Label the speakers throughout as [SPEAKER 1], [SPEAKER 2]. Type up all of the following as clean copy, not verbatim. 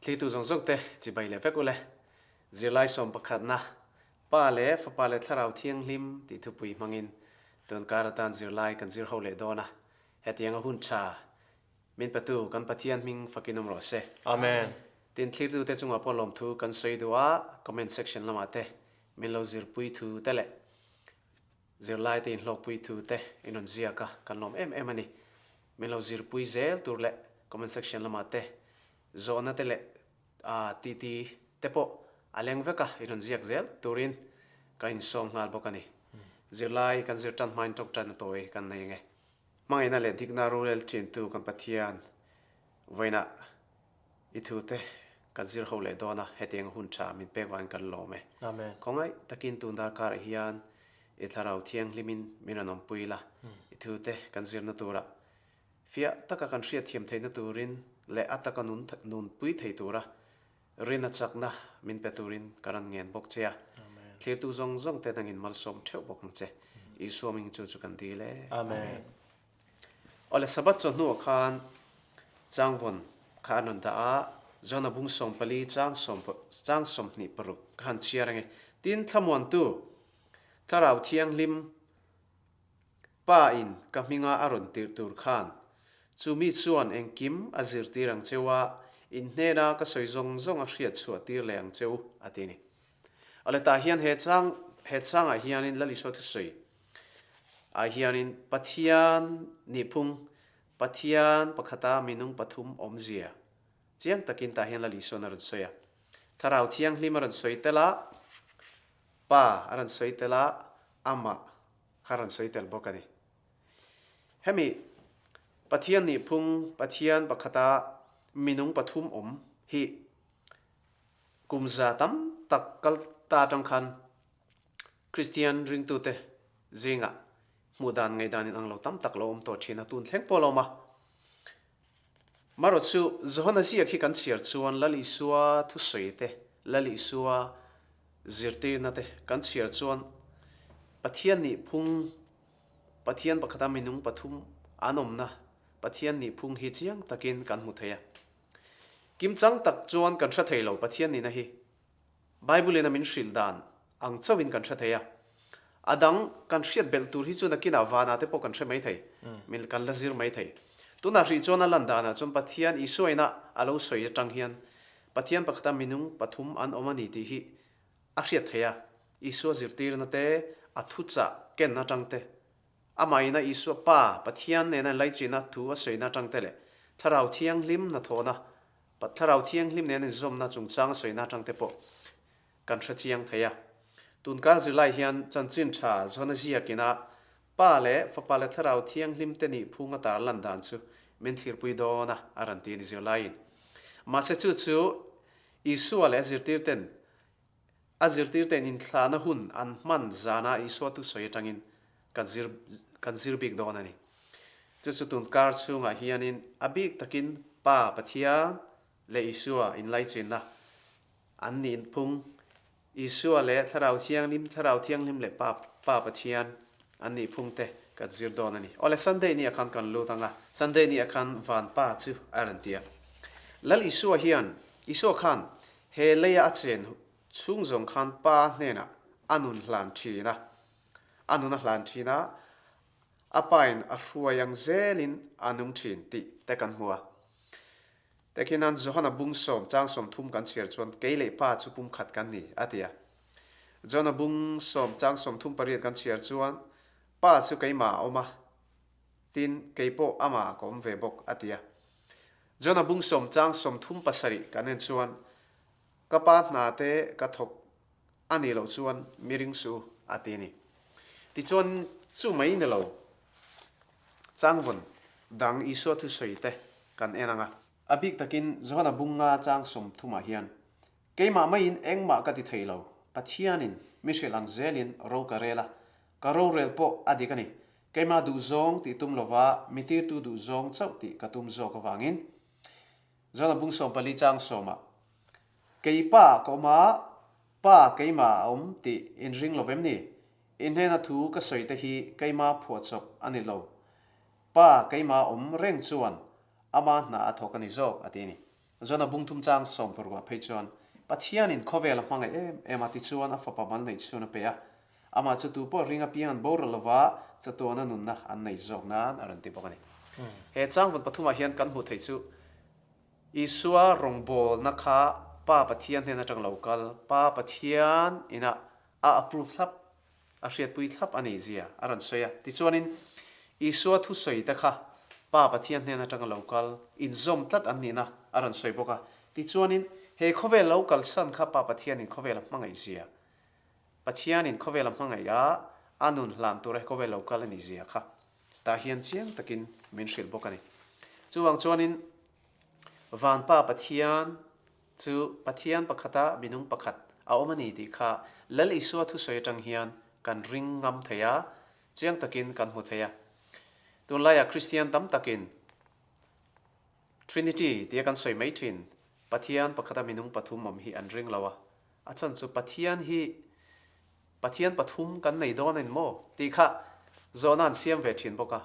[SPEAKER 1] Thlitu zawng zawng te chibai leh vek ule. Zirlai sawmpakhatna, Pa leh Fapa leh Thlarau Thianghlim tih thupui hmangin tun kar atan zirlai kan zir ho leh dawn a. Hetianga hun tha min petu kan Pathian hming fakin awm rawh se.
[SPEAKER 2] Amen.
[SPEAKER 1] Tin, thlirtute chungah pawh lawmthu kan sawi duh a, comment section lamah te min lo zirpui thu te leh Zirlai te inhlawkpui thu te in rawn ziak a, kan lawm em em a ni. Min lo zirpui zel tur leh comment section lamah te zawhna te leh titi te pawh a leng vek a, in rawn ziak zel turin ka insawm nghal bawk a ni. Zirlai kan zir tan hmain tawngtaina tawi kan nei ange. Hmangaihna leh dikna rorel thintu kan Pathian vawiinah I thu te kan zir ho leh dawn a, hetiang hun tha min pek vangin kan lawm e.
[SPEAKER 2] Amen.
[SPEAKER 1] Khawngaih takin tun darkarah hian i thlarau thianghlimin min rawn awmpui la, i thu te kan zirna turah fiah taka kan hriatthiam theihna turin leh a taka nun nunpui thei tura rina chakna min pe turin ka rawn ngen bawk che a. Thlirtu zawng zawng te nangin malsawm theuh bawk ang che. Isua hming chu chu kan dil e.
[SPEAKER 2] Amen.
[SPEAKER 1] Awle Sabbath chawhnuah khan changvawn kha an rawn dah a, Jona bung 14 chang sawm chang 26 ka han chhiar ange. Tin, Thlamuantu, Thlarau Thianghlim Pa in ka hminga a rawn tirh tur khan, chu mi chuan engkim a zirtir ang cheu a, in hnena ka sawi zawng zawng a hriat chhuah tir leh ang cheu, a ti a ni. Awle tah hian he chang he changah hianin Lal Isua thusawi ah hianin Pathian nihphung, Pathian pakhata minung pathum awmzia chiang takin tah hian Lal Isuan a rawn sawi a. Thlarau Thianghlim a rawn sawi tel a, Pa a rawn sawi tel a, Amah kha a rawn sawi tel bawk a ni. Hemi Pathian nihphung, Pathian pakhata minung pathum awm hi kum za tam tak kal ta atang khan Kristian ringtute zingah hmuh dan ngaihdan in ang lo tam tak lo awm tawh thin a, tun thleng pawh a lo awm a. Marawh chu Johana ziak hi kan chhiar chuan Lal Isua thusawi te, Lal Isua zirtirna te kan chhiar chuan Pathian nih phung, Pathian pakhata minung pathum an awmna Pathian nih phung hi chiang takin kan hmu thei a. Kimchang tak chuan kan hre thei lo Pathian nihna hi. Bible in a min hrilh dan ang chauhin kan hre thei a. A dang kan hriat belh tur hi chu nakinah vanah te pawh kan hre mai thei, min kan la zir mai thei. Tunah hrih chuan a lan danah chuan Pathian Isua ina a lo sawi atang hian Pathian pakhata minung pathum an awm a ni tih hi a hriat theih a. Isua zirtirna te, a thuchah ken atang te, amah ina Isua Pa, Pathian nena inlaichinna thu a sawina atang te leh Thlarau Thianghlim hnathawhna Thlarau Thianghlim nen inzawmna chungchang a sawina atang te pawh kan hre chiang thei a. Tunkar zirlai hian chanchin tha zawn a ziakin a Pa leh Fapa leh Thlarau Thianghlim te nih phung a tar lan dan chu min thlirpui dawn a, a rawn ti a ni zirlaiin. Mahse chu chu Isua leh a zirtirten a zirtirten inthlahna hun an hman zana Isua thusawi atangin kan zir kan zir bik dawn a ni. Chu chu tun kar chhungah hianin a bik takin Pa Pathian leh Isua inlaichinna an nih phung, Isua leh Thlarau Thianghlim, Thlarau Thianghlim leh Pa Pa Pathian an nih phung te kan zir dawn a ni. Awle Sunday ni ah khan kan lut ang a, Sunday ni ah khan Van Pa chu a rawn ti a. Lal Isua hian, Isua khan he leia a chen chhung zawng khan Pa hnenah a nun hlan thin a, a nun a hlan thin a, a pain a hruai ang zelin a nung thin tih te kan hmu a. Tekhinan Johana bung sawm chang 30 kan chhiar chuan kei leh Pa chu pumkhat kan ni, a ti a. Johana bung sawm chang 38 kan chhiar chuan Pa chu keimah a awm a, tin kei pawh amah ka awm ve bawk, a ti a. Johana bung sawm chang 37 kan en chuan Ka pa hna te ka thawk a nih loh chuan mi ring suh u, a ti a ni. Tichuan, chu mai ni lo, changvawn dang Isua thusawi te kan en ang a. A bik takin Johana bunga chang 30 ah hian, Keimah maiin engmah ka ti thei lo, Pathianin mi hrilh ang zelin ro ka rel a, ka rorel pawh a dik a ni. Keimah duhzawng tih tum lova mi tirtu duhzawng chauh tih ka tum zawk avangin. Johana bung 14 chang sawmah, Kei pa ka awm a, Pa keimah a awm tih in ring lo vem ni? I hnena thu ka sawi te hi keima phuahchawp a ni lo. Pa keimah awm reng chuan ama hna a thawk a ni zawk, a ti a ni. John-a bungthum chang sawmparukah phei chuan, Pathianin khawvel a hmangaih em em a, tichuan a fapa mal neih chhun a pe a. Amah chu tu pawh ring apiang an boral lova, chatuana nunna an nei zawk nan a rawn ti bawk a ni. He changvun pathumah hian kan hmuh theih chu Isua rawngbawlna kha Pa Pathian hnen atang lo kal, Pa Pathian ina a approve thlap, a hriatpui thlap a nei zia a rawn sawi a. Tichuanin Isua thusawi te kha Pa Pathian hnen atanga lo kal, inzawm tlat an nihna a rawn sawi bawk a. Tichuanin he khawvel lo kalsan kha Pa Pathianin khawvel a hmangaih zia, Pathianin khawvel a hmangaih a, a nun hlan tura he khawvel lo kal a nih zia kha tah hian chiang takin min hrilh bawk a ni. Chuvang chuanin Van Pa Pathian chu Pathian pakhata minung pakhat a awm a ni tih kha Lal Isua thusawi atang hian kan ring ngam thei a, chiang takin kan hmu thei a. Tunlaiah Kristian tam takin Trinity tia kan sawi mai thin, Pathian pakhata minung pathum awm hi an ring lo a, a chhan chu Pathian hi Pathian pathum kan nei dawn a ni maw tih kha zawhna an siam ve thin bawk a,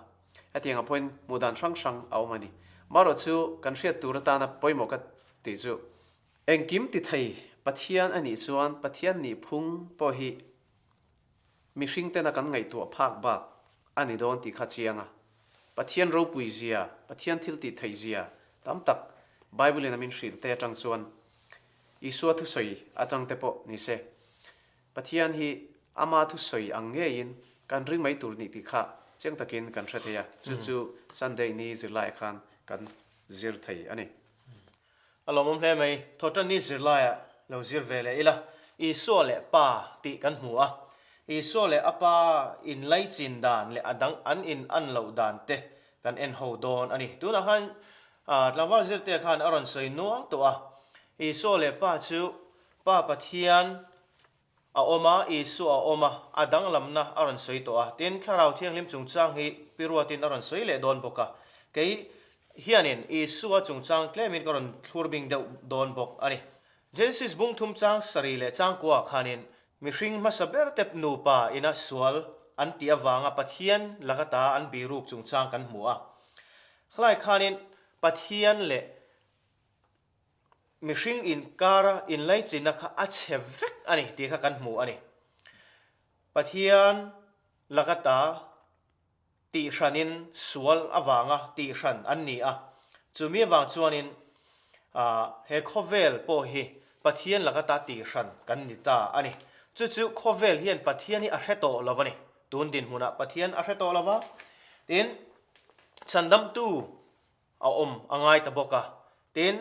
[SPEAKER 1] hetiang ah pawhin hmuh dan hrang hrang a awm a ni. Marawh chu kan hriat tur atana pawimawh ka tih chu engkim ti thei Pathian a nih chuan Pathian nih phung pawh hi mihring tena kan ngaihtuah phak bak a ni dawn tih kha chiang a. Pathian ropui zia, Pathian thil tih theih zia tam tak Bible in a min hrilh te atang chuan Isua thusawi atang te pawh ni se. Pathian hi ama thusawi ang ngeiin kan ring mai tur nih tih kha chiang takin kan hre thei a, chu chu Sunday ni zirlaiah khan kan zir thei a ni.
[SPEAKER 2] A lawmawm hle mai, Thawhtan ni zirlaiah lo zir ve leh ila, Isua leh Pa tih kan hmu a, Isua leh a Pa inlaichin dan leh a dang an in an loh dan te kan en ho dawn a ni. Tunah khan tlangval zirte khan a rawn sawi nual tawh a, Isua leh Pa chu Pa Pathian a awm a, Isua a awm a, a danglamna a rawn sawi tawh a. Tin, Thlarau Thianghlim chungchang hi Pi Ruatin a rawn sawi leh dawn bawk a. Kei hianin Isua chungchang tlemin ka rawn thlur bing deuh dawn bawk a ni. Genesis bung thum chang sarih leh changkua ah khanin mihring hmasa ber te nupa ina sual an tih avanga Pathian laka ta an biruk chungchang kan hmu a. Khalai khanin Pathian leh Mihring inkara inlaichinna kha a chhe vek a ni tih kha kan hmu a ni. Pathian laka ta tihhranin sual avanga tihhran an ni a, chumi avang chuanin he khawvel pawh hi Pathian laka ta tihhran kan ni ta a ni. Chu chu khawvel hian Pathian hi a hre tawh lo a ni. Tun dinhmunah Pathian a hre tawh lo va, tin chhandamtu a awm a ngai ta bawk a. Tin,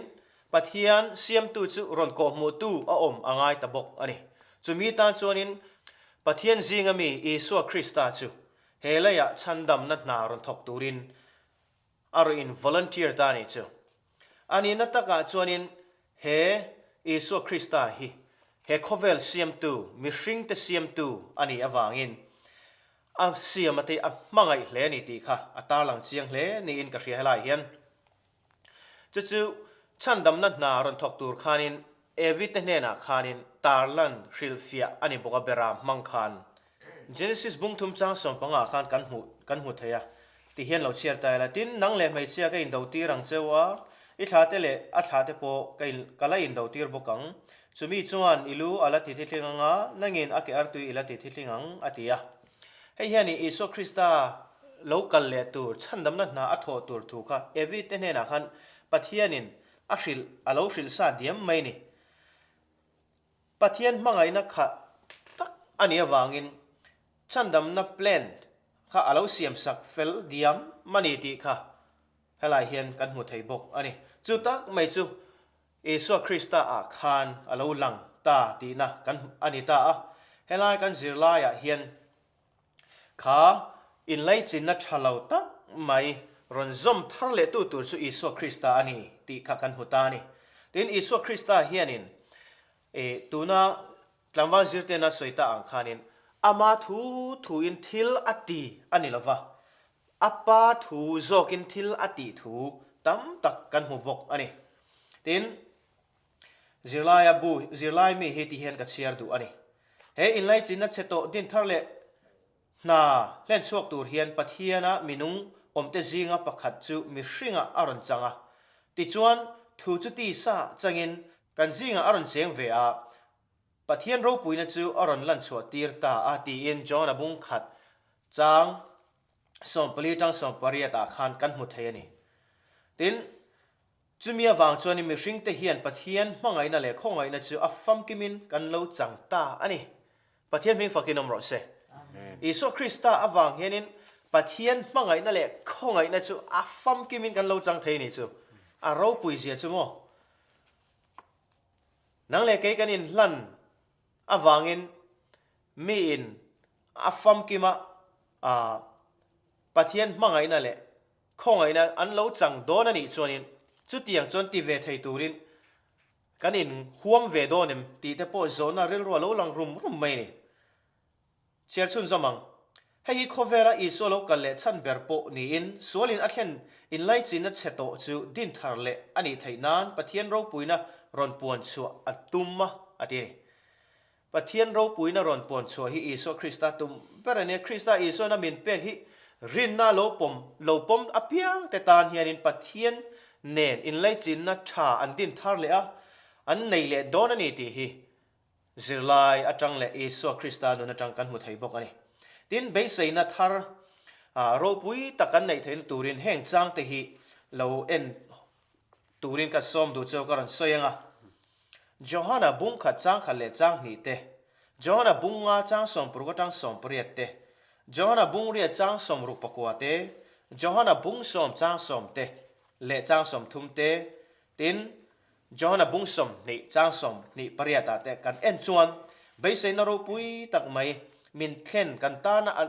[SPEAKER 2] Pathian siamtu chu rawn kawhhmuhtu a awm a ngai ta bawk a ni. Chumi tan chuanin Pathian zinga mi Isua Krista chu he leiah chhandamna hna rawn thawk turin a rawn in volunteer ta a nih chu. A nihna takah chuanin he Isua Krista hi he khawvel siamtu, mihringte siamtu a nih avangin A siam a te a hmangaih hle a ni tih kha a tarlang chiang hle niin ka hria helai hian. Chu chu chhandamna hna rawn thawk tur khanin Evi te hnenah khanin tarlan hrilhfiah a ni bawk a beram hmang khan. Genesis bung thum chang sawmpanga khan kan hmuh kan hmu thei a ti hian lo chhiar ta ila. Tin, nang leh hmeichhia ka indo tir ang cheu a, i thla te leh a thla te pawh ka in ka la indo tir bawk ang. Chumi chuan i lu a la ti thitling ang a, nangin a ke artui i la ti thitling ang, a ti a. Hei hian i Isua Krista lo kal leh tur, chhandamna hna a thawh tur thu kha Evi te hnenah khan Pathianin a hrilh, a lo hrilh sa diam mai ni. Pathian hmangaihna kha tak a nih avangin chhandamna plan kha a lo siamsak fel diam a ni tih kha helai hian kan hmu thei bawk a ni. Chu tak mai chu Isua Krista ah khan a lo lang ta tihna kan a ni ta a. Helai kan zirlaiah hian kha inlaichinna tha lo tak mai rawn zawm thar leh tu tur chu Isua Krista a ni tih kha kan hmu ta a ni. Tin, Isua Krista hianin tuna tlangval zirtena sawi ta ang khanin ama thu thuin thil a ti a ni lova, A pa thu zawkin thil a tih thu tam tak kan hmu bawk a ni. Tin, zirlaia bu, zirlai mi hi ti hian ka chhiar duh a ni. He inlaichinna chhe tawh din thar leh hna hlen chhuak tur hian Pathiana minung awmte zinga pakhat chu mihringah a rawn chang a. Tichuan. Thu chu tisa changin kan zingah a rawn cheng ve a, Pathian ropuina chu a rawn lan chhuah tir ta a tiin John-a bung khat chang 14 tang 18 ah khan kan hmu thei a ni. Tin, chumi avang chuanin mihringte hian Pathian hmangaihna leh khawngaihna chu a famkimin kan lo chang ta a ni. Pathian hming fakin awm rawh se. Isua Krista avang hianin Pathian hmangaihna leh khawngaihna chu a famkimin kan lo chang thei ni chu. A ropui zia chu maw? Nang leh kei kan inhlan avangin miin a famkima Pathian hmangaihna leh khawngaihna an lo chang dawn a nih chuanin chutiang chuan ti ve thei turin Kan in huam ve dawn em tih te pawh zawhna rilru a lo lang rum rum mai a ni. Chhiar chhunzawm ang. Hei hi khawvela Isua lo kal leh chhan ber pawh niin sualin a thlen inlaichinna chhe tawh chu din thar leh a nih theih nan Pathian ropuina rawn puan chhuah a tum a, a ti a ni. Pathian ropuina rawn puan chhuah hi Isua Krista tum ber a nia. Krista Isuan a min pek hi rinna lo pawm lo pawm apiang te tan hianin Pathian nen inlaichinna tha an din thar leh a, an nei leh dawn a ni tih hi zirlai atang leh Isua Krista nun atang kan hmu thei bawk a ni. Tin, beiseina thar ropui tak kan neih theihna turin heng changte hi lo en turin ka sawm duh chu ka rawn sawi ang a. Johana bung khat chang khat leh chang hnih te, Johana bung nga chang 60 atang 18 te, Johana bung riat chang 64 te, Johana bung sawm chang sawm te leh chang 30 te, tin, Johana bung 20 chang 28 ah te kan en chuan beiseina ropui tak mai min thlen kan tana a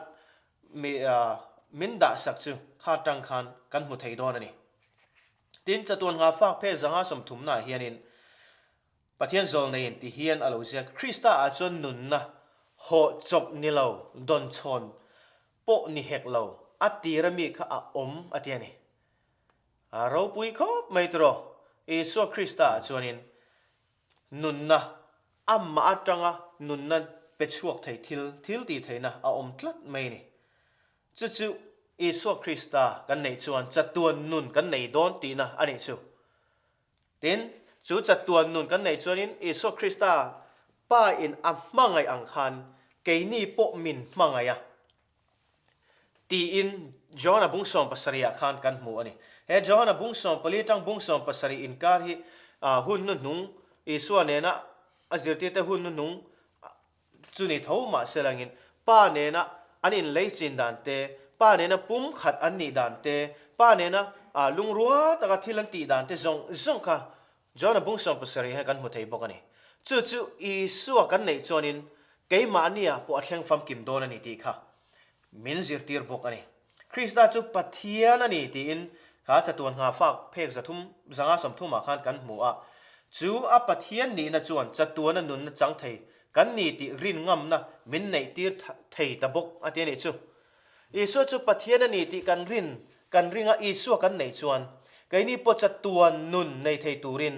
[SPEAKER 2] min dahsak chu kha tang khan kan hmu thei dawn a ni. Tin, chatuan ngah fak phe 500 30 naah hianin Pathian zawl neiin ti hian a lo ziak, Krista ah chuan nunna hawh chawp ni lo, dawn chhawn pawh ni hek lo, a tira mi kha a awm a ti a ni. A ropui khawp mai tiraw, Isua Krista ah chuanin nunna, amah atanga nunna pe chhuak thei thil, thil tih theihna a awm tlat mai a ni. Chu chu Isua Krista kan neih chuan chatuan nun kan nei dawn tihna a nih chu. Tin, chu chatuan nun kan neih chuanin Isua Krista Pa in a hmangaih ang khan keini pawh min hmangaih a tiin Johana bung 70 ah khan kan hmu a ni. He Johana bung 14 tang bung 70 inkar hi hun hnuhnung Isua nena a zirtirte hun hnuhnung Chu ni tho mah se langin Pa nena an inleichin dan te, Pa nena pumkhat an nih dan te, Pa nena lungrual taka thil an tih dan te zawng zawng kha John-a bung 70 hian kan hmu thei bawk a ni. Chu chu Isua kan neih chuanin keimahnia pawh a thleng famkim dawn a ni tih kha min zirtir bawk a ni. Krista chu Pathian a ni tiin kha chatuan nghafak phek 300 530 ah khan kan hmu a, chu a Pathian nihna chuan chatuana nunna chang thei kan ni tih rin ngamna min neihtir thei ta bawk a ti a nih chu. Isua chu Pathian a ni tih kan rin kan ring a Isua kan neih chuan keini pawh chatuan nun nei thei turin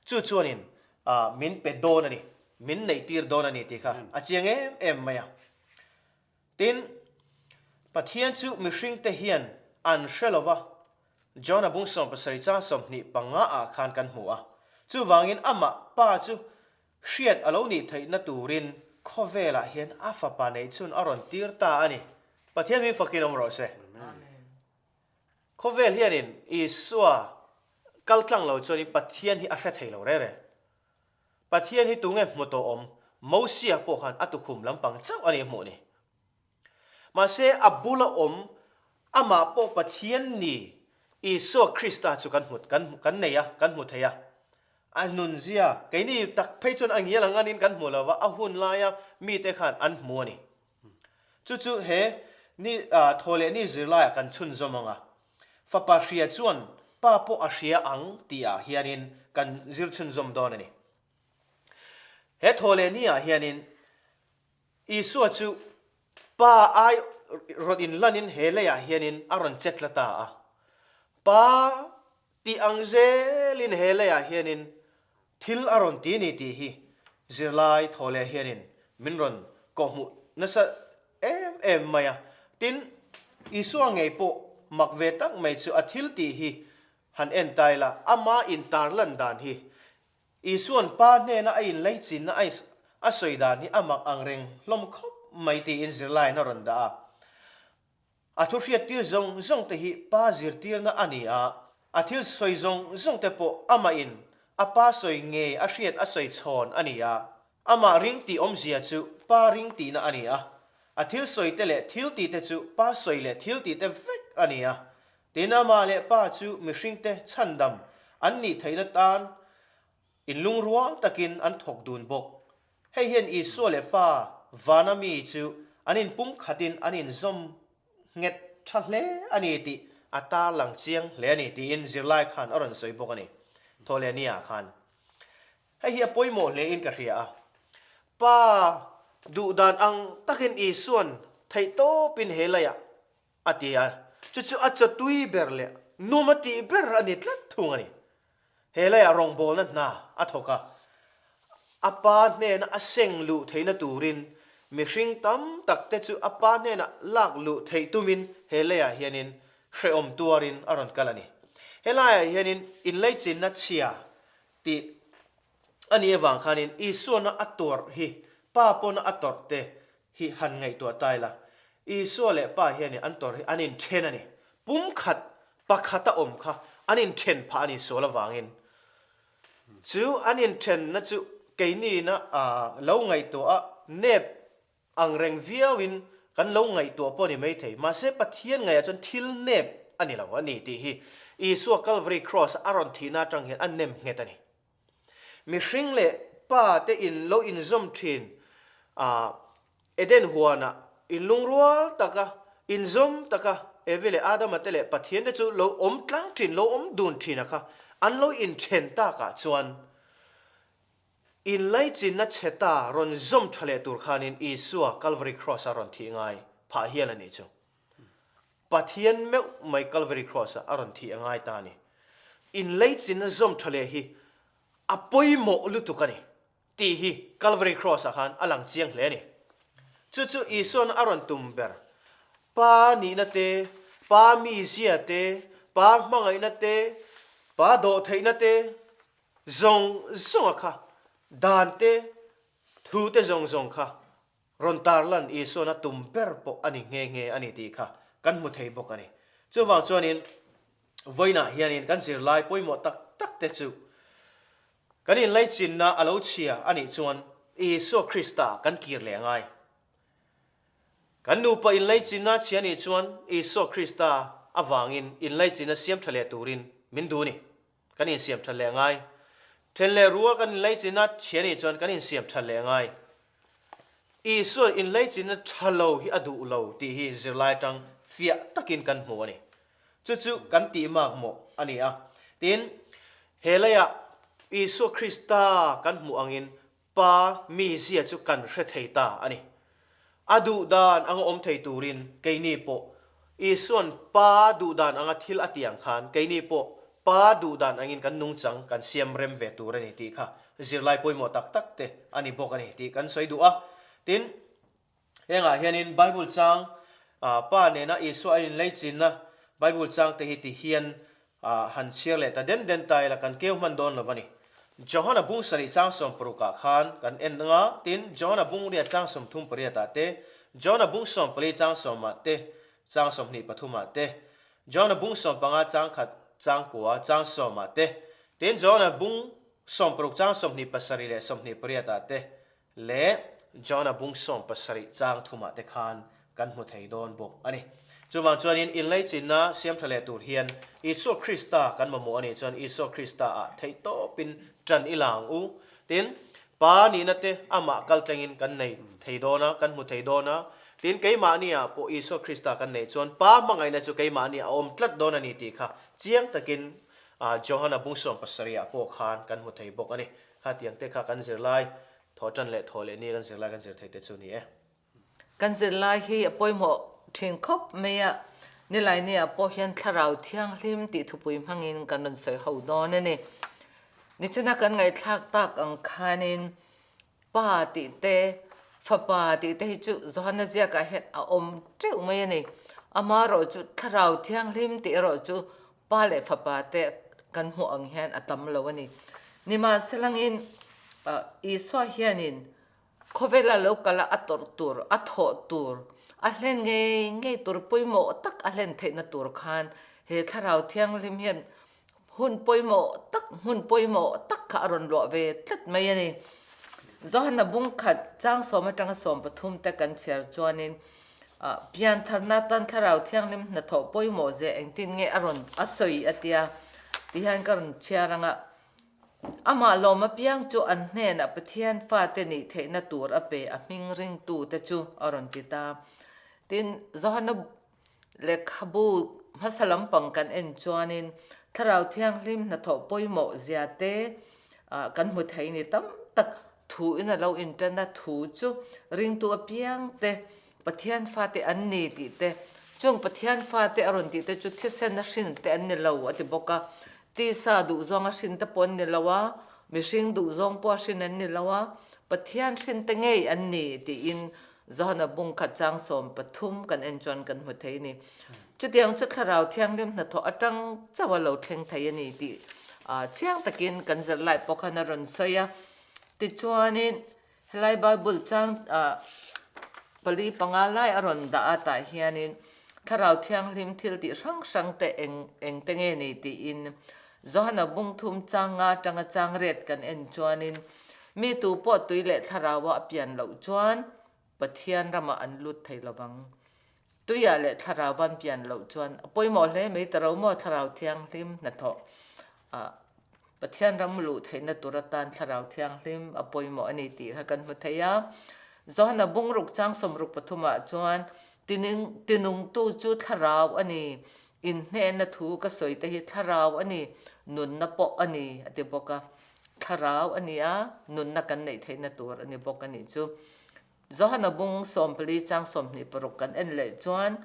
[SPEAKER 2] chu chuanin min pe dawn a ni, min neihtir dawn a ni tih kha a chiang em em mai a. Tin, Pathian chu mihringte hian an hre lo va, John-a bung 70 chang 25 ah khan kan hmu a. Chuvangin amah Pa chu hriat a lo nih theihna turin khawvelah hian a Fapa neihchhun a rawn tir ta a ni. Pathian min fakin awm rawh se. Khawvel hianin Isua kal tlang lo chuanin Pathian hi a hre thei lo rere. Pathian hi tunge hmu tawh awm? Mosia pawh khan a tukhum lampang chauh a ni hmuh ni. Mahse a bula awm amah pawh Pathian ni Isua Krista chu kan hmu kan kan nei a, kan hmu thei a. A nunzia keini tak phei chuan a ngial ang anin kan hmu lo va, a hun laia mite khan an hmu a ni. Chu chu he ni thaw leh ni zirlaiah kan chhunzawm ang a. Fapa hria chuan Pa pawh a hria ang tihah hianin kan zir chhunzawm dawn a ni. He thaw leh niah hianin Isua chu Pa ai rawn inlanin he leiah hianin a rawn che tla ta a. Pa tih ang zelin he leiah hianin Thil a rawn ti ni tih hi zirlai thaw leh hianin min rawn kawhhmuh nasa em em mai a. Tin, Isua ngei pawh mak ve tak mai chu a thil tih hi. Han en ta ila, ama intarlan dan hi Isua'n Pa hnena a inleichinna a a sawi dan hi a mak ang reng hlawm khawp mai tiin zirlaiin a rawn dah a. A thu hriattir zawng zawng te hi Pa zirtirna a ni a, a thil sawi zawng zawng te pawh amahin a Pa sawi ngei a hriat a sawi chhawn a ni a. Amah ring tih awmzia chu Pa ring tihna a ni a, a thil sawi te leh thil tih te chu Pa sawi leh thil tih te vek a ni a. Tin, amah leh Pa chu mihringte chhandam an nih theihna tan inlungrual takin an thawk dun bawk. Hei hian Isua leh Pa vana mi chu an inpumkhatin an inzawm nghet tha hle a ni tih a tarlang chiang hle a ni tiin zirlai khan a rawn sawi bawk a ni. Thawhlehni-ah khan hei hi a pawimawh hlein ka hria a. Pa duhdan ang takin Isua'n theihtawpin he leiah A ti a, chu chu a chawtui ber leh num a tih ber a ni tlat thung a ni. He laiah rawngbawlna hna a thawk a, a pa hnena a seng luh theihna turin mihring tam tak te chu a pa hnena lak luh theih tumin he leiah hianin hrehawm tuarin a rawn kal a ni. He laiah hianin inleichinna chhia tih a nih avang khanin Isuana a tuarh hi Pa pawna a tawrh te hi han ngaihtuah ta ila, Isua leh Pa hianin an tawrh hi an inthen a ni. Pumkhat pakhata awm kha an inthen phah a ni sual avangin. Chu an inthenna chu keiniina lo ngaihtuah a, nep ang reng viauin kan lo ngaihtuah pawh a ni maithei. Mahse Pathian ngaihah chuan thil nep a ni lo a ni tih hi Isua Calvary Cross a rawn thihna atang hian a nem nghet a ni. Mihring leh pa te in lo inzawm thin a, Eden huanah inlungrual taka, inzawm taka Evi leh Adama te leh Pathian te chu lo awm tlang thin, lo awm dun thin a kha an lo inthen takah chuan inlaichinna chhe ta rawn zawm tha leh tur khanin Isua Calvary Cross-a rawn thih ngai phah hial a nih chu. Pathian meuh mai Calvary Cross-ah a rawn thih a ngai ta a ni. Inleichinna zawm tha leh hi a pawimawh lutuk a ni tih hi Calvary Cross-ah khan a lang chiang hle a ni. Chu chu Isua'n a rawn tum ber, Pa nihna te, Pa mizia te, Pa hmangaihna te, Pa dawhtheihna te zawng zawnga kha dan te, thu te zawng zawng kha Rawn tarlan Isuan a tum ber pawh a ni nghe nghe a ni tih kha kan hmu thei bawk a ni. Chuvang chuanin vawiinah hianin kan zirlai pawimawh tak tak te chu kan inlaichinna a lo chhia a nih chuan Isua Krista kan kir leh ngai. Kan nupa inlaichinna a chhia a nih chuan Isua Krista avangin inlaichinna siam tha leh turin min duh a ni. Kan insiam that leh ngai. Then leh rual kan inlaichinna chhia nih chuan kan insiam that leh ngai. Isua'n inlaichinna tha lo hi a duh lo tih hi zirlai atang fiah takin kan hmu a ni. Chu chu kan tih mak mawh a ni a. Tin, he leiah Isua Krista kan hmuh angin Pa mizia chu kan hre thei ta a ni. A duhdan anga awm thei turin keini pawh Isua'n Pa duhdan anga thil a tih ang khan keini pawh Pa duhdan angin kan nungchang kan siam rem ve tur a ni tih kha zirlai pawimawh tak tak te a ni bawk a ni tih kan sawi duh a. Tin, Hengah hianin Bible chang Pa nena Isua a inleichinna Bible chang te hi ti hian han chhiar leh ta den den ta ila kan keu hman dawn lo a ni. Johana bung sarih chang sawmparukah khan kan en anga, tin, Johana bung riat chang 38 ah te, Johana bung 14 chang sawmah te, chang 23 ah te, Johana bung 15 chang khat chang kua chang sawmah te, tin, Johana bung 16 chang 27 leh 28 ah te, leh John-a bung 70 chang thumah te khan kan hmu thei dawn bawk a ni. Chuvang chuanin inleichinna siam tha leh tur hian Isua Krista kan mamawh a nih chuan Isua Krista-ah theihtawpin tan i la ang u. Tin, Pa nihna te amah kaltlengin kan nei thei dawn a, kan hmu thei dawn a. Tin, keimahniah pawh Isua Krista kan neih chuan Pa hmangaihna chu keimahniah a awm tlat dawn a ni tih kha chiang takin Johana bung 70 ah pawh khan kan hmu thei bawk a ni. Khatiang te kha kan zirlai thaw tan leh thaw leh ni kan zirlai kan zir thei te chu ni e.
[SPEAKER 3] Kan zirlai hi a pawimawh thin khawp mai a, nilaini ah pawh hian thlarau thianghlim tih thupui hmangin kan rawn sawi ho dawn a ni. Nichina kan ngaihthlak tak ang khanin Pa tih te, Fapa tih te hi chu Johana ziakah hian a awm teuh mai a ni. Amaherawhchu thlarau thianghlim tih erawh chu Pa leh Fapa te. kan hmuh ang hian a tam lo a ni. Nimahselangin Isua hianin khawvela lo kala a tawrh tur, a thawh tur, a hlen ngei ngei tur pawimawh tak a hlen theihna tur khan he Thlarau Thianghlim hian Hun pawimawh tak, hmun pawimawh tak kha a rawn luah ve tlat mai a ni. Johana bung khat chang sawm atanga 13 te kan chhiar chuanin piantharna tan Thlarau Thianghlim hnathawh pawimawh zia engtin nge a rawn a sawi a tia ti hian ka rawn chhiar ang a. Amah lawm apiang chu an hnenah Pathian fate nih theihna tur a pe a hming ringtute chu a rawn ti ta. Tin, Johana Lehkhabu hmasa lampang kan en chuanin Thlarau Thianghlim hnathawh pawimawh zia te kan hmu thei ni tam tak thu in a lo intan a, thu chu ringtu apiang te Pathian fate an ni tih te, chung Pathian fate a rawn tih te chu thisen a hrin te an ni lo a ti bawk a, tisa duhzawng a hrin te pawh an ni lo a, mihring duhzawng pawh a hrin an ni lo a, Pathian hrin te ngei an ni tiin Johana bung khat chang 13 kan en chuan kan hmu thei a ni. Chutiang chu Thlarau Thianghlim hnathawh atang chauh a lo thleng thei a ni tih chiang takin kan zirlai pawh khan a rawn sawi a. Tichuanin helai Bible chang pali panga lai a rawn dah a tah hianin Thlarau Thianghlim thil tih hrang hrang te eng eng te nge ni tiin Johana bung thum chang nga atanga chang ret kan en chuanin Mi tu pawh tui leh thlaraua a pian loh chuan Pathian ramah an lut thei lo vang. Tuiah leh thlarau an pian loh chuan a pawimawh hle mai ta ro maw Thlarau Thianghlim hnathawh ah Pathian ram luh theihna tur atan Thlarau Thianghlim a pawimawh a ni tih kha kan hmu thei a. Johana bungruk chang 63 ah chuan tinungtu chu thlarau a ni, inhnehna thu ka sawi te hi thlarau a ni, nunna pawh a ni a ti bawk a. Thlarau a ni a, nunna kan neih theihna tur a ni bawk a nih chu. Johana bung 14 chang 26 kan en leh chuan,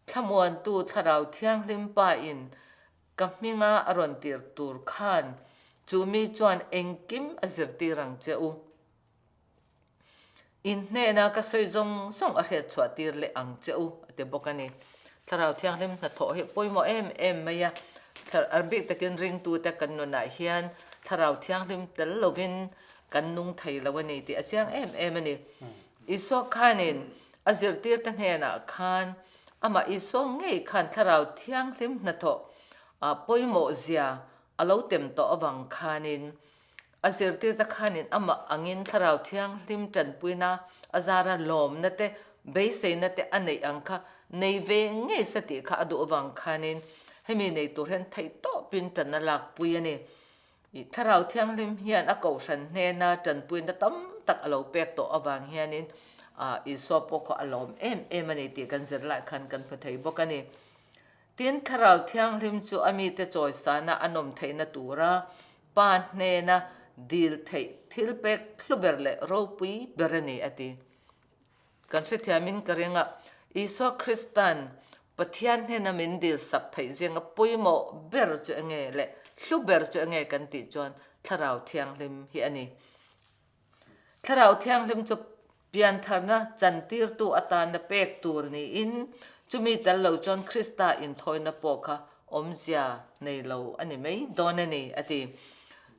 [SPEAKER 3] Thlamuantu Thlarau Thianghlim Pa in ka hminga a rawn tir tur khan chu mi chuan engkim a zirtir ang che u. In hnena ka sawi zawng zawng a hriat chhuah tir leh ang che u, a ti bawk a ni. Thlarau Thianghlim hnathawh hi pawimawh em em mai a, a bik takin ringtute kan nunah hian Thlarau Thianghlim tel lovin kan nung thei lo a ni tih a chiang em em a ni. Isua khanin a zirtirte hnenah khan amah Isua ngei khan Thlarau Thianghlim hnathawh pawimawh zia a lo tem tawh avang khanin A zirtirte khanin amah angin Thlarau Thianghlim tanpuina a zara lawmna te, beiseina te a neih ang kha nei ve ngei se tih kha a duh avang khanin hemi nei tur hian theihtawpin tan a lakpui a ni. I Thlarau Thianghlim hian a kohhran hnena tanpuina tam tak a lo pek tawh avang hianin Isua pawh khaw a lawm em em a ni tih kan zir lai khan kan hmu thei bawk a ni. Tin, Thlarau Thianghlim chu a mite chawisana a nawm theihna tura Pa hnena dil theih thil pek hlu ber leh ropui ber a ni, a ti. Kan hrethiamin ka ring a, Isua Krista'n Pathian hnena min dil sak theih zinga pawimawh ber chu enge leh hlu ber chu enge kan tih chuan Thlarau Thianghlim hi a ni. Thlarau Thianghlim chu Piantharna chantirtu atana pek tur niin chumi tel lo chuan Krista inthawina pawh kha awmzia nei lo a ni mai dawn a ni, a ti.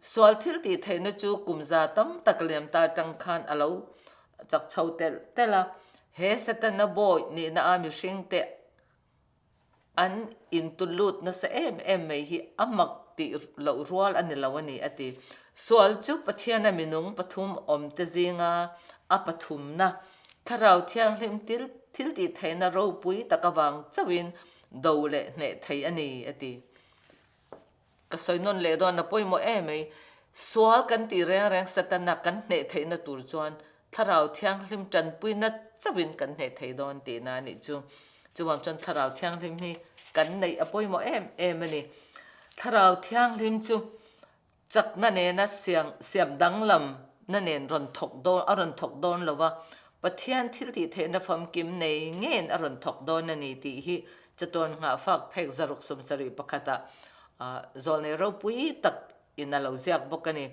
[SPEAKER 3] Sual thil tih theihna chu kum za tam tak liam ta atang khan a lo chak chho telh telh a, he Setana bawi nihna a mihringte An intulut nasa em em mai hi a mak tih loh rual a ni lo a ni, a ti. Sual chu Pathiana minung pathum awmte zinga a pathumna, Thlarau Thianghlim thil tih theihna ropui tak avang chauhin do leh hneh thei a ni, a ti. Ka sawi nawn leh dawn a pawimawh em mai. Sual kan tih reng reng Setana kan hneh theihna tur chuan Thlarau Thianghlim tanpuina chauhin kan hneh thei dawn tihna a nih chu. Chuvang chuan Thlarau Thianghlim hi kan neih a pawimawh em em a ni. Thlarau Thianghlim chu chakna nena siam danglam na nen rawn thawk dawn a rawn thawk dawn lo va, Pathian thil tih theihna famkim nei ngeiin a rawn thawk dawn a ni tih hi chatuan nghahfak phek 671 ah zawlnei ropui tak in a lo ziak bawk a ni.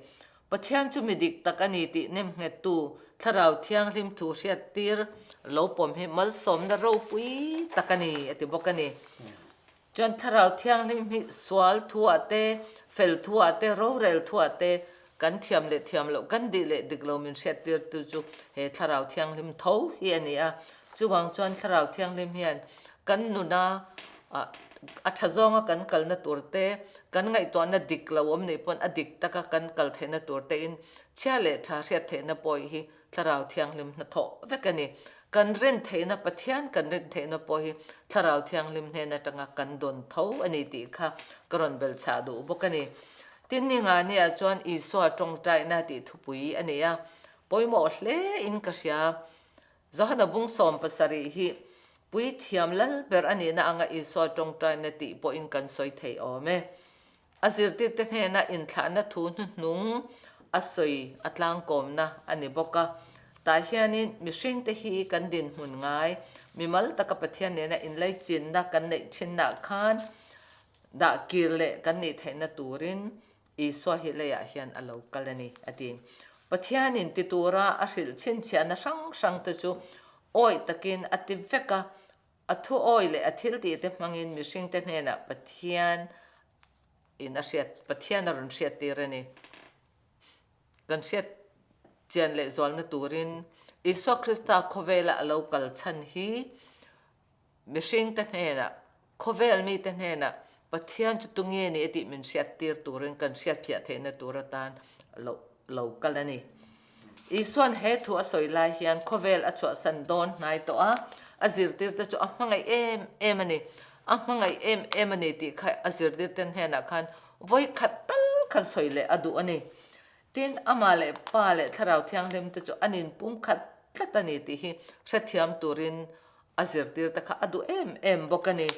[SPEAKER 3] Pathian chu mi dik tak a ni tih nemnghettu Thlarau Thianghlim thu hriattir lo pawm hi malsawmna ropui tak a ni a ti bawk a ni. Chuan Thlarau Thianghlim hi sual thuah te, fel thuah te, rorel thuah te kan thiam leh thiam loh, kan dih leh dik lo min hriattirtu chu he Thlarau Thianghlim tho hi a ni a. Chuvang chuan Thlarau Thianghlim hian kan nuna a tha zawnga kan kalna tur te, kan ngaihtuahna dik lo awm nih pawn a dik taka kan kal theihna tur tein chhia leh tha hriat theihna pawh hi Thlarau Thianghlim hnathawh vek a ni. Kan rin theihna, Pathian kan rin theihna pawh hi Thlarau Thianghlim hnen atanga kan dawn tho a ni tih kha ka rawn belchhah duh bawk a ni. Tin ni nga nia chuan Isua tawngtaina tih thupui a ni a, pawimawh hle in ka hria. Johana bung 70 hi Puithiam lal ber a nihna anga Isua tawngtaina tih pawhin kan sawi thei awm e. A zirtirte hnena inthlahna thu hnuhnung a sawi a tlangkawmna a ni bawk a. Tah hianin mihringte hi kan dinhmun ngai, mimal taka Pathian nena inlaichinna kan neih thinnaah khan dah kir leh kan nih theihna turin Isua hi leiah hian a lo kal a ni, a ti. Pathianin ti tura a hrilh chhinchhiahna hrang hrangte chu awih takin a ti vek a, A thu awi leh a thiltihte hmangin mihringte hnenah Pathian in a hriat, Pathian a rawn hriattir a ni. Kan hriat chian leh zualna turin Isua Krista khawvela a lo kal chhan hi mihringte hnenah, khawvel mite hnenah Pathian chu tunge ni a tih min hriattir turin kan hriatfiah theihna tur atan lo lo kal a ni. Isua'n he thu a sawi lai hian khawvel a chhuahsan dawn hnai tawh a, a zirtirte chu a hmangaih em em a ni. A hmangaih em em a ni tih kha a zirtirte hnenah khan vawi khat tal khan sawi leh a duh a ni. Tin, amah leh Pa leh Thlarau Thianghlimte chu an inpumkhat tlat a ni tih hi hrethiam turin a zirtirte kha a duh em em bawk a ni.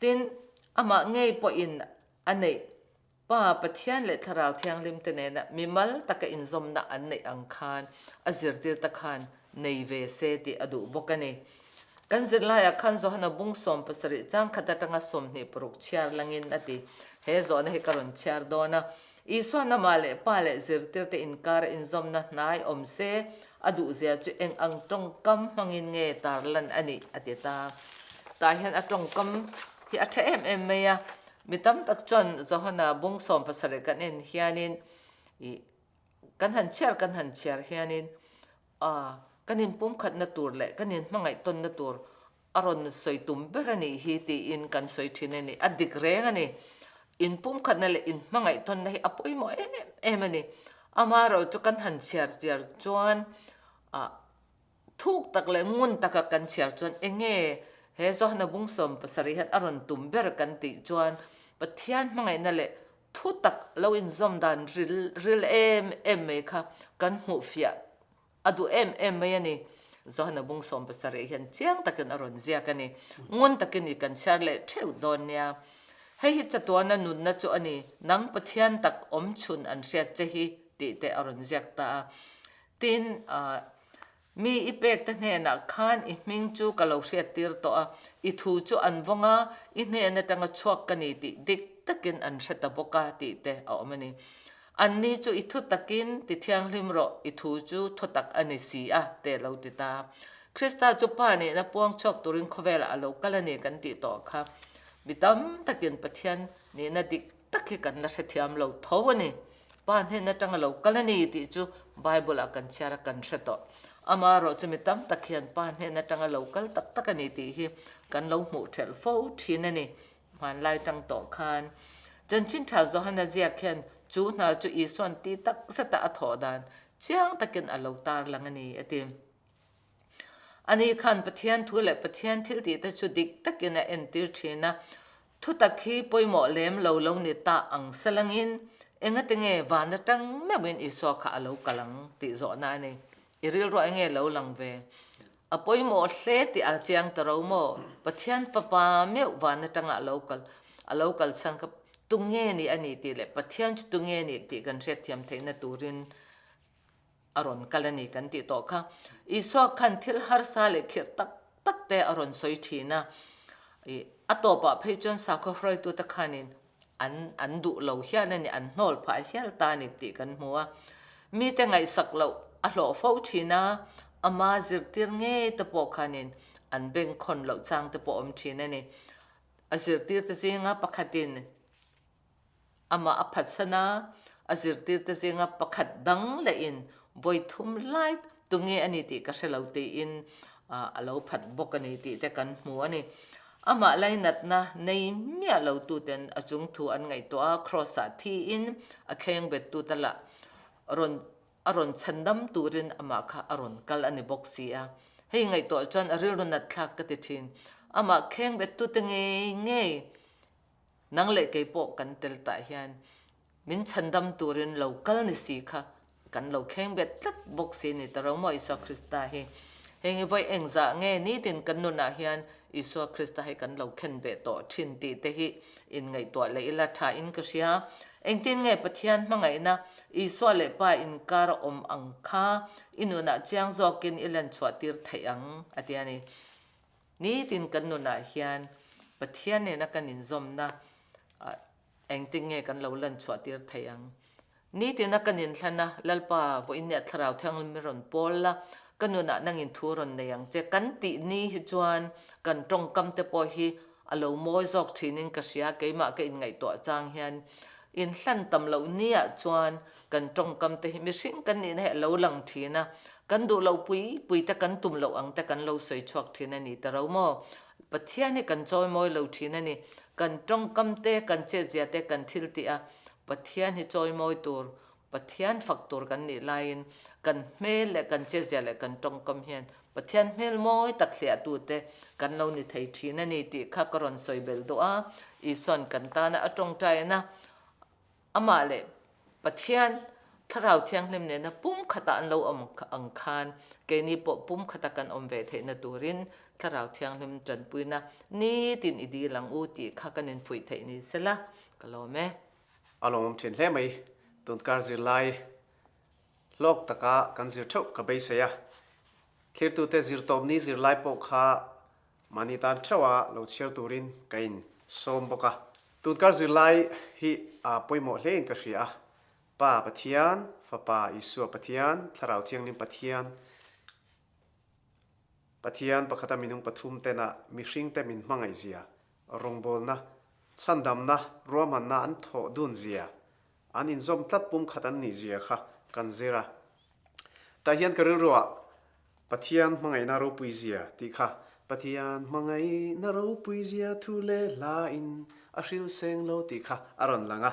[SPEAKER 3] Tin, amah ngei pawhin a neih Pa Pathian leh Thlarau Thianghlim te nena mimal taka inzawmna an neih ang khan a zirtir ta khan nei ve se tih a duh bawk a ni. Kan zirlaiah khan Johana bung 70 chang khat atanga 26 chhiar langin a ti. He zawhna hi ka rawn chhiar dawn a. Isuan amah leh Pa leh zirtirte inkara inzawmna hnai awm se a duhzia chu eng ang tawngkam hmangin nge tarlan a nih a ti ta. Tah hian a tawngkam hi a tha em em mai a. Mi tam tak chuan Johana bung 70 kan en hianin ih kan han chhiar kan han chhiar hianin ah kan inpumkhatna tur leh kan inhmangaihtawnna tur a rawn sawi tum ber a nih hi tiin kan sawi thin a ni. A dik reng a ni. Inpumkhatna leh inhmangaihtawnna hi a pawimawh em em a ni. Amaherawh chu kan han chhiar chhiar chuan ah Thuk tak leh ngun taka kan chhiar chuan enge he Johana bung 70 hian a rawn tum ber kan tih chuan Pathian hmangaihna leh thu tak lo inzawm dan ril ril em em mai kha kan hmuh fiah a duh em em mai a ni. Johana bung 70 hian chiang takin a rawn ziak a ni. Ngun takin i kan chhiar leh theuh dawn nia. Hei hi chatuana nunna chu a ni, nang Pathian tak awm chhun an hriat che hi tih te a rawn ziak ta a. Tin, mi i pekte hnenah khan i hming chu ka lo hriattir tawh a, i thu chu an vawng a, i hnen atanga chhuak ka ni tih dik takin an hre ta bawk a tih te a awm a ni. Anni chu i thu takin ti thianghlim rawh, i thu chu thutak a ni si a, te lo ti ta. Krista chu Pa nihna puang chhuak turin khawvelah a lo kal a ni kan tih tawh kha. Mi tam takin Pathian nihna dik tak hi kan la hrethiam lo tho a ni. Pa hnen atanga lo kal a ni tih chu Bible ah kan chhiar a kan hre tawh. Amaherawh chu mi tam tak hian Pa hnen atanga lo kal tak tak a ni tih hi kan lo hmuh thelh fo thin a ni. Hmanlai tang tawh khan Chanchin Tha Johana ziak hian chu hna chu Isuan ti tak zeta a thawh dan chiang takin a lo tarlang a ni a ti. Ani khan Pathian thu leh Pathian thiltihte chu dik takin a entir thin a, thutak hi pawimawh lem lo lo ni ta ang salangin engate nge van atang meuhin Isua kha a lo kal ang tih zawhna a ni. I rilruah enge lo lang ve? A pawimawh hle tih a chiang ta ro maw? Pathian fapa meuh van atanga a lo kal a lo kal chhan kha tunge ni a ni tih leh Pathian chu tunge ni tih kan hriatthiam theihna turin a rawn kal a ni kan tih tawh kha. Isua khan thil harsa leh khirh tak tak te a rawn sawi thin a, ih a tawpah phei chuan sakhaw hruaitute khanin an an duh lo hial a ni, an hnawl phah hial ta a ni tih kan hmu a. Mite ngaihsak loh a hlawh fo thin a, ama zirtir ngei te pawh khanin an bengkhawn loh chang te pawh awm thin a ni. A zirtirte zinga pakhatin amah a phatsan a, a zirtirte zinga pakhat dang lehin vawi thum lai tunge a ni tih ka hre lo tiin a lo phat bawk a ni tih te kan hmu a ni. Amah lainatna nei miah lo tuten a chung thu an ngaihtuah a, Kraws-ah thiin a khengbettu te lah rawn a rawn chhandam turin amah kha a rawn kal a ni bawk si a. Hei ngaihtuah chuan a rilru nat thlak ka ti thin. Amah khengbet tute ngei ngei nang leh kei pawh kan tel tah hian min chhandam turin lo kal ni si kha kan lo khengbet tlat bawk si ni ta ro maw Isua Krista hi. Heng i vawi engzah nge nitin kan nunah hian Isua Krista hi kan lo khen ve tawh thin tih te hi inngaihtuah leh ila tha in ka hria. Engtin nge Pathian hmangaihna Isua leh Pa inkar a awm ang kha i nunah chiang zawkin i lan chhuah tir theih ang? a ti a ni. Nitin kan nunah hian Pathian nena kan inzawmna engtin nge kan lo lan chhuah tir theih ang? Nitina kan inhlan a, Lalpa, vawiin nia Thlarau Thianghlim min rawn pawl la, ka nunah nangin thu rawn nei ang che. Kan tih ni hi chuan kan tawngkam te pawh hi a lo mawi zawk thinin ka hria, keimah ka inngaihtuah chang hian. Inhlan tam loh niah chuan kan tawngkam te hi mihring kan nihna hi a lo lang thin a, kan duh loh pui pui te kan tum loh ang te kan lo sawi chhuak thin a ni ta ro maw? Pathian hi kan chawimawi lo thin a ni. Kan tawngkam te, kan chetzia te, kan thil tih a, Pathian hi chawimawi tur, Pathian fak tur kan nih laiin kan hmel leh kan chetzia leh kan tawngkam hian Pathian hmel mawi tak hliahtute kan lo ni thei thin a ni tih kha ka rawn sawi belh duh a. Isuan kan tana a tawngtaina amah leh Pathian Thlarau Thianghlim nena pum khatah an lo awm ang khan keini pawh pum khata kan awm ve theihna turin Thlarau Thianghlim tanpuina nitin i dil ang u tih kha kan infuih theih ni sela ka lawm e.
[SPEAKER 1] A lawmawm thin hle mai. Tunkar zirlai hlawk taka kan zir theuh ka beisei a. Thlirtute zirtawpni zirlai pawh kha Mahni tan theuha lo chhiar turin ka in sawm bawk a. Tunkar zirlai hi a pawimawh hlein ka hria a. Pa Pathian, Fapa Isua Pathian, Thlarau Thianghlim Pathian, Pathian pakhata minung pathum tena mihringte min hmangaihzia, rawngbawlna, chhandamna, ruahmanna an thawh dunzia, an inzawm tlat pumkhat an nihzia kha kan zir a. Tah hian ka rilruah Pathian hmangaihna ropui zia tih kha Pathian hmangaihna ropui zia thu leh hla in a hril seng lo tih kha a rawn lang a.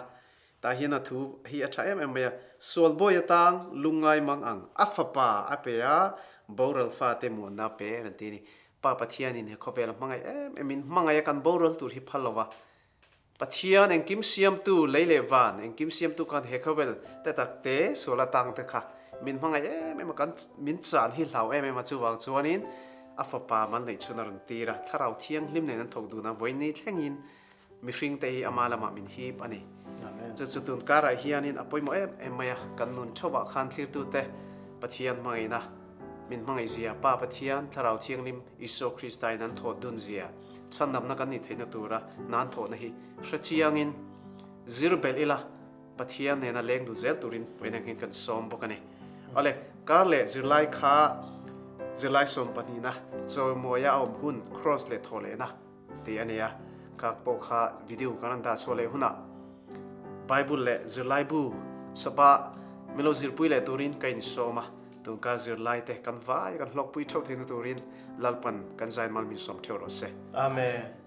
[SPEAKER 1] Tah hian a thu hi a tha em em mai a, Sual bawi atang lungngai mang ang a fapa a pe a, boral fate muanna a pe an ti a ni. Pa Pathianin he khawvel a hmangaih em em in hmangaih a kan boral tur hi phal lo va, Pathian engkim siamtu lei leh van engkim siamtu khan he khawvel te tak te sual atang te kha min hmangaih em em a kan min chan hi hlau em em a chuvang chuanin a fapa mal neih chhun a rawn tir a thlarau thianghlim nen an thawk dun a vawiin thlengin mihring te hi ama lamah min hip a ni. Chu chu tun karah hianin a pawimawh em em mai a kan nun theuhah khan thlirtute Pathian hmangaihna min hmangaih zia Pa Pathian thlarau thianghlim Isua Krista in an thawh dun zia Chhandamna kan nih theihna tura nan thawhna hi hre chiangin zir belh ila, Pathian nena leng duh zel turin vawiin ang hian kan sawm bawk a ni. Awle, kar leh zirlai kha zirlai sawmpahnihna chawimawia a awm hun Kraws leh thawhlehna tih a ni a, kak pawh kha video kan rawn dah chhuah leh hunah Bible leh zirlai bu chhapa min lo zirpui leh turin ka insawm a. Tunkar zirlaite kan vai kan hlawkpui theuh theihna turin Lalpan kan zainmal min sawm theuh rawh se.
[SPEAKER 2] Amen.